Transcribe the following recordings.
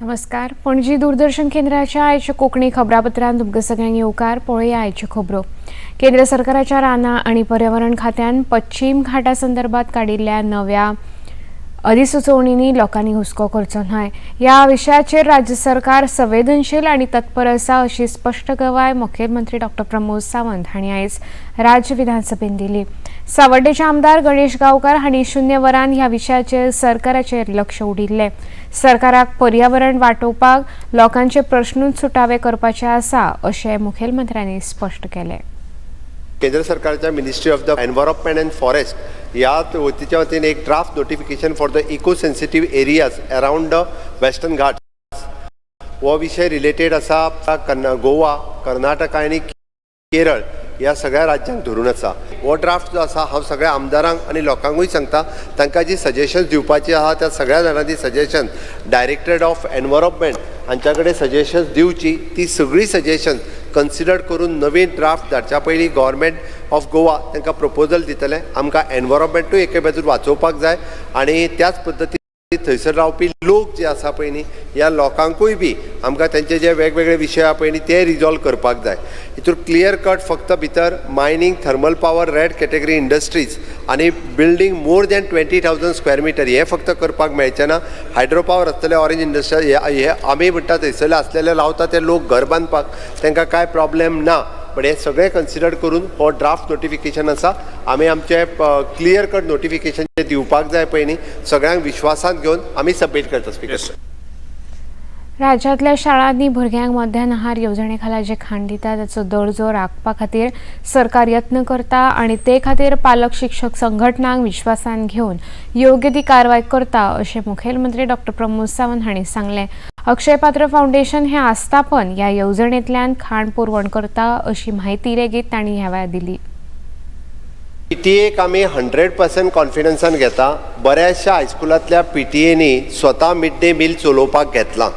नमस्कार. पणजी दूरदर्शन केंद्राच्या आयच्या कोंकणी खबरापत्रांत तुमकां सगळ्यांक येवकार. पळोवया आयच्यो खबरो. केंद्र सरकाराच्या रानां आनी पर्यावरण खात्यान पश्चीम घाटा संदर्भात काडिल्ल्या नव्या अधिसुचोवणींनी लोकांनी हुस्को करचो न्हय. ह्या विशयाचेर राज्य सरकार संवेदनशील आनी तत्पर आसा, अशी स्पश्ट गवाय मुखेलमंत्री डॉक्टर प्रमोद सावंत हांणी आयज राज्य विधानसभेन दिली. सावड्डेचे आमदार गणेश गांवकार हांणी शून्य वरान ह्या विशयाचेर सरकाराचेर लक्ष ओडिल्लें. सरकाराक पर्यावरण वाटोवपाक लोकांचे प्रश्नूच सुटावे करपाचे आसा, अशें मुखेलमंत्र्यांनी स्पश्ट केलें. केंद्र सरकारच्या Ministry of the Environment and Forest ह्या वतीच्या वतीन एक draft notification for the eco sensitive areas around the Western Ghat. हो विशय रिलेटेड आसा गोवा, कर्नाटका आनी केरळ ह्या सगळ्या राज्यांक धरून आसा. हो ड्राफ्ट जो आसा, हांव सगळ्या आमदारांक आनी लोकांकूय सांगता, तांकां जी सजेशन्स दिवपाची आहा, त्या सगळ्या जाणांनी सजेशन डायरेक्टरेट ऑफ एनवायरमेंट हांच्या कडेन सजेशन्स दिवची. ती सगळीं सजेशन्स कन्सिडर करून नवीन ड्राफ्ट धाडच्या पयलीं गव्हर्मेंट ऑफ गोवा तांकां प्रपोजल दितलें. आमकां एनवायरमेंटूय एके बाजून वाचोवपाक जाय आनी त्याच पद्दतीन थंयसर रावपी लोक जे आसा पळय न्ही, ह्या लोकांकूय बी आमकां तेंचे जे वेगवेगळे विशय आहा पळय न्ही, ते रिजॉल्व करपाक जाय. हितून क्लियर कट फक्त भितर mining, thermal power, red category industries आनी building more than 20,000 square meter हे फक्त करपाक मेळचें ना. हायड्रो पावर आसतले, ऑरेंज इंडस्ट्री हे आमी म्हणटा थंयसरले आसलेले लावता ते लोक घर बांदपाक, तांकां कांय प्रॉब्लेम ना. पण हे सगळे कन्सिडर करून हो ड्राफ्ट नोटिफिकेशन आसा. आमी आमचे क्लियर कट नोटिफिकेशन जे दिवपाक जाय पळय न्ही, सगळ्यांक विश्वासांत घेवन आमी सबमीट करता, स्पिकर. राज्यांतल्या शाळांनी भुरग्यांक मध्यान आहार येवजणे खाला जे खाण दिता ताचो दर्जो राखपा खातीर सरकार यत्न करता आनी ते खातीर पालक शिक्षक संघटनांक विश्वासान घेवन योग्य ती कारवाय करता, अशें मुखेलमंत्री डॉक्टर प्रमोद सावंत हांणी सांगलें. अक्षय पात्र फावंडेशन हे आस्थापन ह्या येवजणेंतल्यान खाण पुरवण करता, अशी म्हायती लेगीत तांणी ह्या वेळार दिली. पीटीएक आमी 100% कॉन्फिडन्सान घेता. बऱ्याचशा हायस्कुलांतल्या पीटीएनी स्वता मिड डे मील चलोवपाक घेतलां.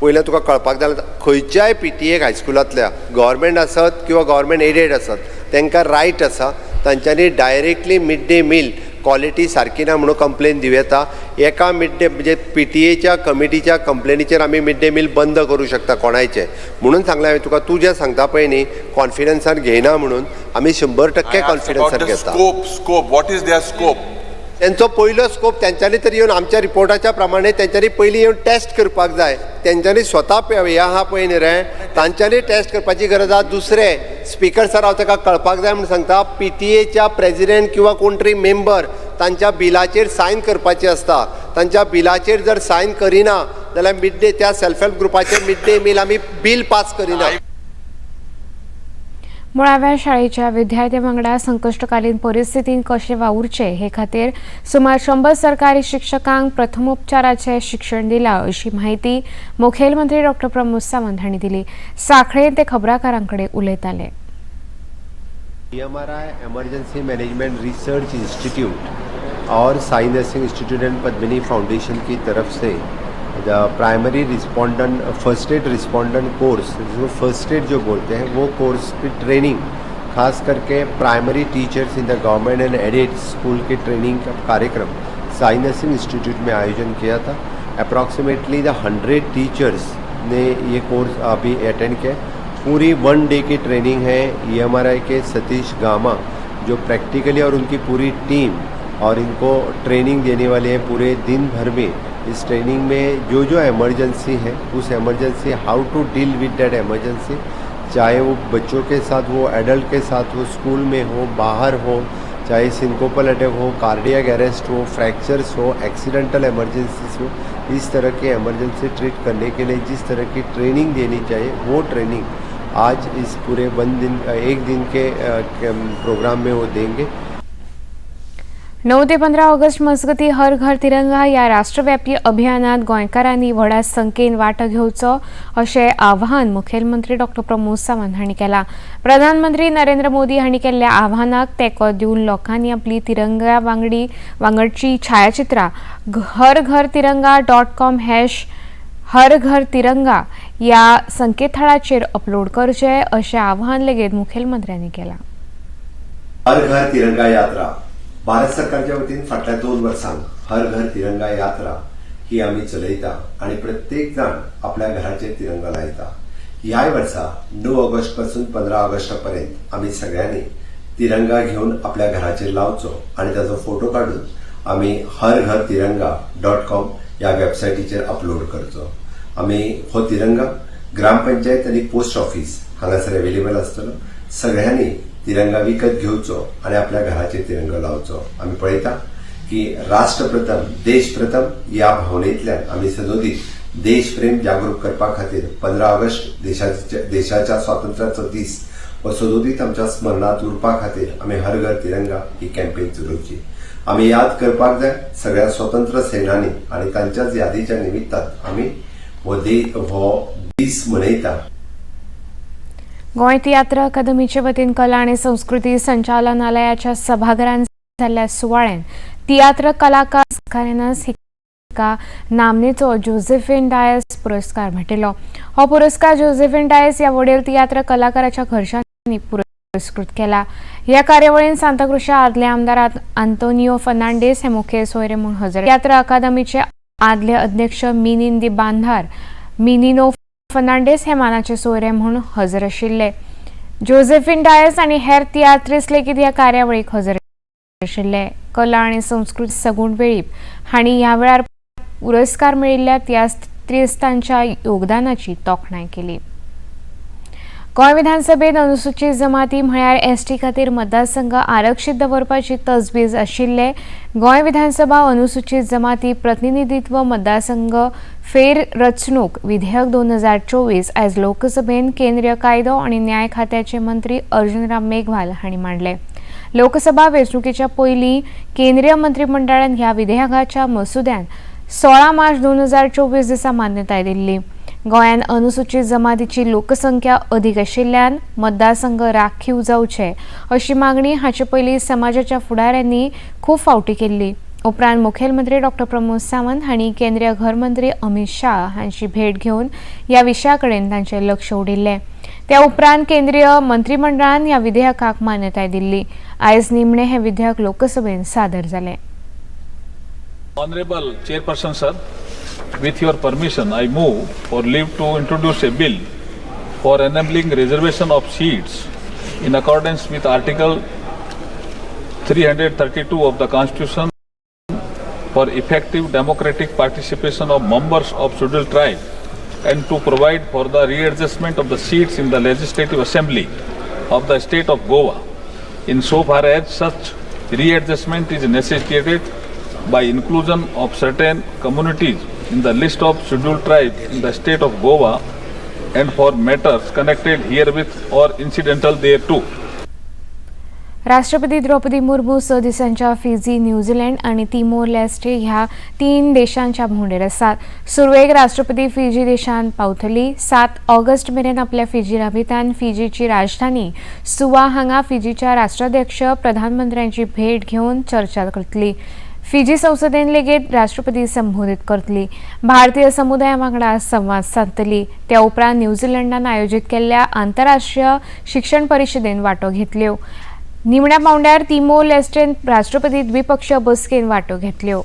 पयलें तुका कळपाक जाय, खंयच्याय पीटीएक हायस्कुलांतल्या, गव्हर्मेंट आसत किंवा गव्हर्मेंट एडेड आसत, तांकां रायट आसा, तांच्यांनी directly mid day meal quality सारकी ना म्हणून कंप्लेन दिवं येता. एका मिड डे म्हणजे पीटीएच्या कमिटीच्या कंप्लेनीचेर आमी मिड डे मील बंद करूं शकता कोणायचें. म्हणून सांगलें हांवें तुका, तूं जें सांगता पळय न्ही, कॉन्फिडन्सान घेयना म्हणून, आमी 100% कॉन्फिडन्सान घेता. Scope, scope. What is their scope? तेंचो पयलो स्कोप, तेंच्यांनी तरी येवन आमच्या रिपोर्टाच्या प्रमाणे तेंच्यांनी पयलीं येवन टेस्ट करपाक जाय. तेंच्यांनी स्वता हें आहा पळय न्ही रे, तांच्यांनी टेस्ट करपाची गरज आहा. दुसरें, स्पिकर सर, हांव ताका कळपाक जाय म्हणून सांगता, पीटीएच्या प्रेजिडेंट किंवा कोण तरी मेंबर तांच्या बिलाचेर सायन करपाची आसता. तांच्या बिलाचेर जर सायन करिना जाल्यार मिड डे त्या सेल्फ हेल्प ग्रुपाचे मिड डे मील आमी बील पास करिना. मुळाव्या शाळेच्या विद्यार्थ्यां वांगडा संकश्टकालीन परिस्थितींत कशें वावुरचें हे खातीर सुमार 100 सरकारी शिक्षकांक प्रथमोपचाराचें शिक्षण दिलां, अशी म्हायती मुखेलमंत्री डॉक्टर प्रमोद सावंत हांणी दिली. सांखळे ते खबराकारां कडेन उलयताले. EMRI, Emergency Management Research Institute Aur Sai nursing institute and Padmini foundation की तरफ से the primary respondent first aid respondent course, जिसको फर्स्ट एड जो बोलते हैं, वो कोर्स की ट्रेनिंग, खास करके primary teachers in the government and aided school K training का कार्यक्रम साई नर्सिंग इंस्टीट्यूट में आयोजन किया था. अप्रॉक्सीमेटली the 100 teachers ने ये कोर्स अभी अटेंड किया. पूरी वन डे की ट्रेनिंग है. ईएमआरआई के सतीश गामा जो प्रैक्टिकली और उनकी पूरी टीम और इनको ट्रेनिंग देने वाले हैं. पूरे दिन भर में इस ट्रेनिंग में जो जो इमरजेंसी है, उस emergency, how to deal with that emergency, चाहे वो बच्चों के साथ हो, एडल्ट के साथ हो, स्कूल में हो, बाहर हो, चाहे सिंकोपल अटैक हो, कार्डियक अरेस्ट हो, फ्रैक्चर्स हो, एक्सीडेंटल इमरजेंसीज हो, इस तरह के इमरजेंसी ट्रीट करने के लिए जिस तरह की ट्रेनिंग देनी चाहिए, वो ट्रेनिंग आज इस पूरे वन दिन, एक दिन के प्रोग्राम में वो देंगे. 9 ते 15 ऑगस्ट मजगती हर घर तिरंगा ह्या राष्ट्रव्यापी अभियानात गोंयकारांनी व्हडा संख्येन वांटो घेवचो, अशें आवाहन मुखेलमंत्री डॉक्टर प्रमोद सावंत हांणी केलां. प्रधानमंत्री नरेंद्र मोदी हांणी केल्ल्या आव्हानाक तेंको दिवन लोकांनी आपली तिरंगा वांगडी वांगडची छायाचित्रां हर घर तिरंगा.com #हर घर तिरंगा ह्या संकेतथळाचेर अपलोड करचे, अशें आवाहन लेगीत मुखेलमंत्र्यांनी केलां. हर घर तिरंगा यात्रा. भारत सरकारच्या वतीन फाटल्या 2 वर्सांक हर घर तिरंगा यात्रा ही आमी चलयता आनी प्रत्येक जाण आपल्या घराचेर तिरंगा लायता. ह्याय वर्सा 9 ऑगस्ट पासून 15 ऑगस्टा पर्यंत आमी सगळ्यांनी तिरंगा घेवन आपल्या घराचेर लावचो आनी ताचो फोटो काडून आमी हर घर तिरंगा .com ह्या वेबसायटीचेर अपलोड करचो. आमी हो तिरंगा ग्रामपंचायत आनी पोस्ट ऑफिस हांगासर अवेलेबल आसतलो. सगळ्यांनी तिरंगा विकत घेवचो आनी आपल्या घराचेर तिरंगा लावचो. आमी पळयता की राष्ट्र प्रथम, देश प्रथम ह्या भावनेंतल्यान आमी सदोदीत देशप्रेम जागरूक करपा खातीर 15 ऑगस्ट देशाच्या स्वातंत्र्याचो दीस हो सदोदीत आमच्या स्मरणांत उरपा खातीर आमी हर घर तिरंगा ही कॅम्पेन चलोवची. आमी याद करपाक जाय सगळ्या स्वतंत्र सेनानी आनी तांच्याच यादीच्या निमित्तान आमी हो दीस मनयता. गोंय तियात्र अकादमीचे वतीन कला आनी संस्कृती संचालनालयाच्या सभाघरांत जाल्ल्या सुवाळ्यान तियात्र कलाकार मस्कारेन्हास हिका नामनेचो जोसेफिन डायस पुरस्कार भेटयलो. हो पुरस्कार जोसेफिन डायस ह्या वडील तियात्र कलाकाराच्या घरच्यांनी पुरस्कृत केला. ह्या कार्यावळीन सांताक्रुजच्या आदले आमदार आंतोनियो फर्नांडीस हे मुखेल सोयरे म्हूण हजर. तियात्र अकादमीचे आदले अध्यक्ष मिनीन दी बांधार मिनिनो फर्नांडीस हे मानाचे सोयरे म्हूण हजर आशिल्ले. जोसेफिन डायस आनी हेर तियात्रिस्ट लेगीत ह्या कार्यावळीक हजर आशिल्ले. कला आनी संस्कृती सगुण वेळीप हांणी ह्या वेळार पुरस्कार मेळिल्ल्या तियात्रिस्तांच्या योगदानाची तोखणाय केली. गोंय विधानसभेत अनुसूचित जमाती म्हळ्यार एसटी खातीर मतदारसंघ आरक्षीत दवरपाची तजवीज आशिल्ले गोंय विधानसभा अनुसूचित जमाती प्रतिनिधित्व मतदारसंघ फेररचणूक विधेयक 2024 आयज लोकसभेन केंद्रीय कायदो आनी न्याय खात्याचे मंत्री अर्जुनराम मेघवाल हांणी मांडले. लोकसभा वेंचणुकेच्या पयलीं केंद्रीय मंत्रिमंडळान ह्या विधेयकाच्या मसुद्यान 16 मार्च 2024 दिसा मान्यताय दिल्ली. गोंयांत अनुसूचित जमातीची लोकसंख्या अदीक आशिल्ल्यान मतदारसंघ राखीव जावचे अशी मागणी हाचे पयलीं समाजाच्या फुडाऱ्यांनी खूब फावटी केल्ली. उपरांत मुखेलमंत्री डॉक्टर प्रमोद सावंत हांणी केंद्रीय घरमंत्री अमित शाह हांची भेट घेवन ह्या विशया कडेन तांचें लक्ष ओडिल्लें. त्या उपरांत केंद्रीय मंत्रिमंडळान ह्या विधेयकाक मान्यताय दिल्ली. आयज निमणें हें विधेयक लोकसभेन सादर जालें. Honorable Chairperson, sir, with your permission, I move for leave to introduce a bill for enabling reservation of seats in accordance with Article 332 of the Constitution for effective democratic participation of members of scheduled tribe and to provide for the readjustment of the seats in the Legislative Assembly of the state of Goa, insofar as such readjustment is necessitated by inclusion of certain communities in the list of scheduled tribes in the state of Goa and for matters connected herewith or incidental thereto. राष्ट्रपती द्रौपदी मुर्मू 6 दिसांच्या Fiji, New Zealand आनी Timor Leste ह्या 3 देशांच्या भोंवडेर आसात. सुरवेक राष्ट्रपती Fiji देशांत पावतली. 7 ऑगस्ट मेरेन आपल्या फिजी राबित्यान फिजीची राजधानी सुवा हांगा फिजीच्या राष्ट्राध्यक्ष प्रधानमंत्र्यांची भेट घेवन चर्चा करतली. फिजी संसदेन लेगीत राष्ट्रपती संबोधीत करतली. भारतीय समुदाया वांगडा संवाद सादतली. त्या उपरांत न्यूझीलंडान आयोजीत केल्ल्या आंतरराष्ट्रीय शिक्षण परिशदेन वांटो घेतल्यो. निमण्या पावंड्यार तिमोर लेस्टेन राष्ट्रपती द्विपक्षीय बसकेन वांटो घेतल्यो.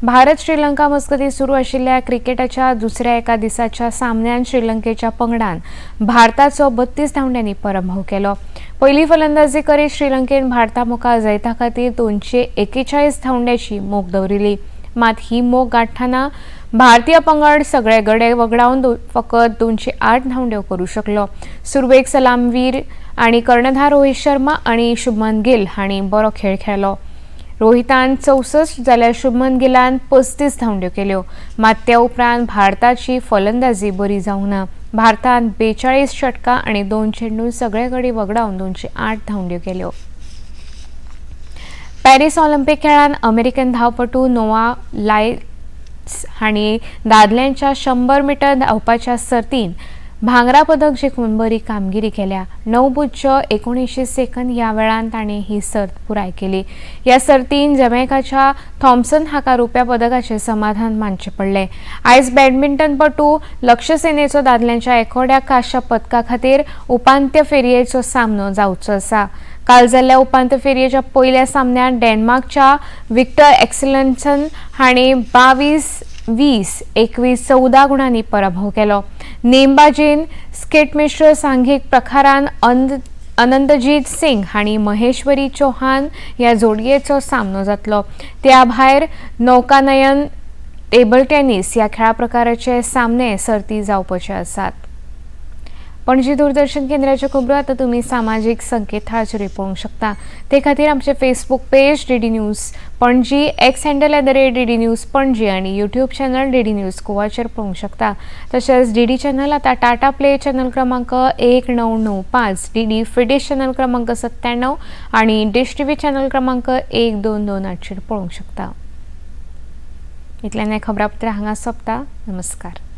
भारत श्रीलंका मजगतीं सुरू आशिल्ल्या क्रिकेटाच्या दुसऱ्या एका दिसाच्या सामन्यान श्रीलंकेच्या पंगडान भारताचो 32 धांवड्यांनी पराभव केलो. पयली फलंदाजी करीत श्रीलंकेन भारता मुखार जैता खातीर 241 धांवड्याची मोख दवरिल्ली. मात ही मोख गांठ्ठना भारतीय पंगड सगळे गडे वगडावन फकत 208 धांवड्यो करूं शकलो. सुरवेक सलामवीर आनी कर्णधार रोहित शर्मा आनी शुभमन गिल हांणी बरो खेळ खेळ्ळो. रोहितान 64 जाल्यार शुभमन गिलान 35 धांवड्यो केल्यो. मात त्या उपरांत भारताची फलंदाजी बरी जावंक ना. भारतान 42 षटकां आनी 2 चेंडू सगळे गडे वगडावन 208 धांवड्यो केल्यो. पॅरीस ऑलिम्पिक खेळांत अमेरिकन धांवपटू नोआ लायल्स हांणी दादल्यांच्या 100 मिटर धांवपाच्या सर्तीन भांगरा पदक जिखून बरी कामगिरी केल्या. 9.79 सेकंद ह्या वेळान ताणें ही सर्त पुराय केली. ह्या सर्तीन जमैकाच्या थॉम्सन हाका रुप्या पदकाचें समाधान मानचें पडलें. आयज बॅडमिंटनपटू लक्ष्य सेनेचो दादल्यांच्या एकोड्या कांश्या पदका खातीर उपांत्य फेरयेचो सामनो जावचो आसा. काल जाल्ल्या उपांत्य फेरयेच्या पयल्या सामन्यांत डेन्मार्कच्या विक्टर एक्सलसन हाणें 22-20, 21-14 गुणांनी पराभव केलो. नेमबाजीन स्किट मिश्र सांघिक प्रकारान अनंतजीत सिंग हांणी महेश्वरी चौहान ह्या जोडयेचो सामनो जातलो. त्या भायर नौकानयन, टेबल टेनिस ह्या खेळा प्रकाराचे सामने सर्ती जावपाचे आसात. पणजी दूरदर्शन केंद्राच्यो खबरो आतां तुमी सामाजीक संकेतथळाचेरूय पळोवंक शकता. ते खातीर आमचें Facebook page DD news Panaji, X handle @DDNews Panaji आनी युट्यूब चॅनल डीडी न्यूज गोवाचेर पळोवंक शकता. तशेंच डीडी चॅनल आतां टाटा प्ले चॅनल क्रमांक 1995, डीडी फ्रीडिश चॅनल क्रमांक 97 आनी डिश टीव्ही चॅनल क्रमांक 1228चेर पळोवंक शकता. इतल्यान हें खबरापत्र हांगा सोंपता. नमस्कार.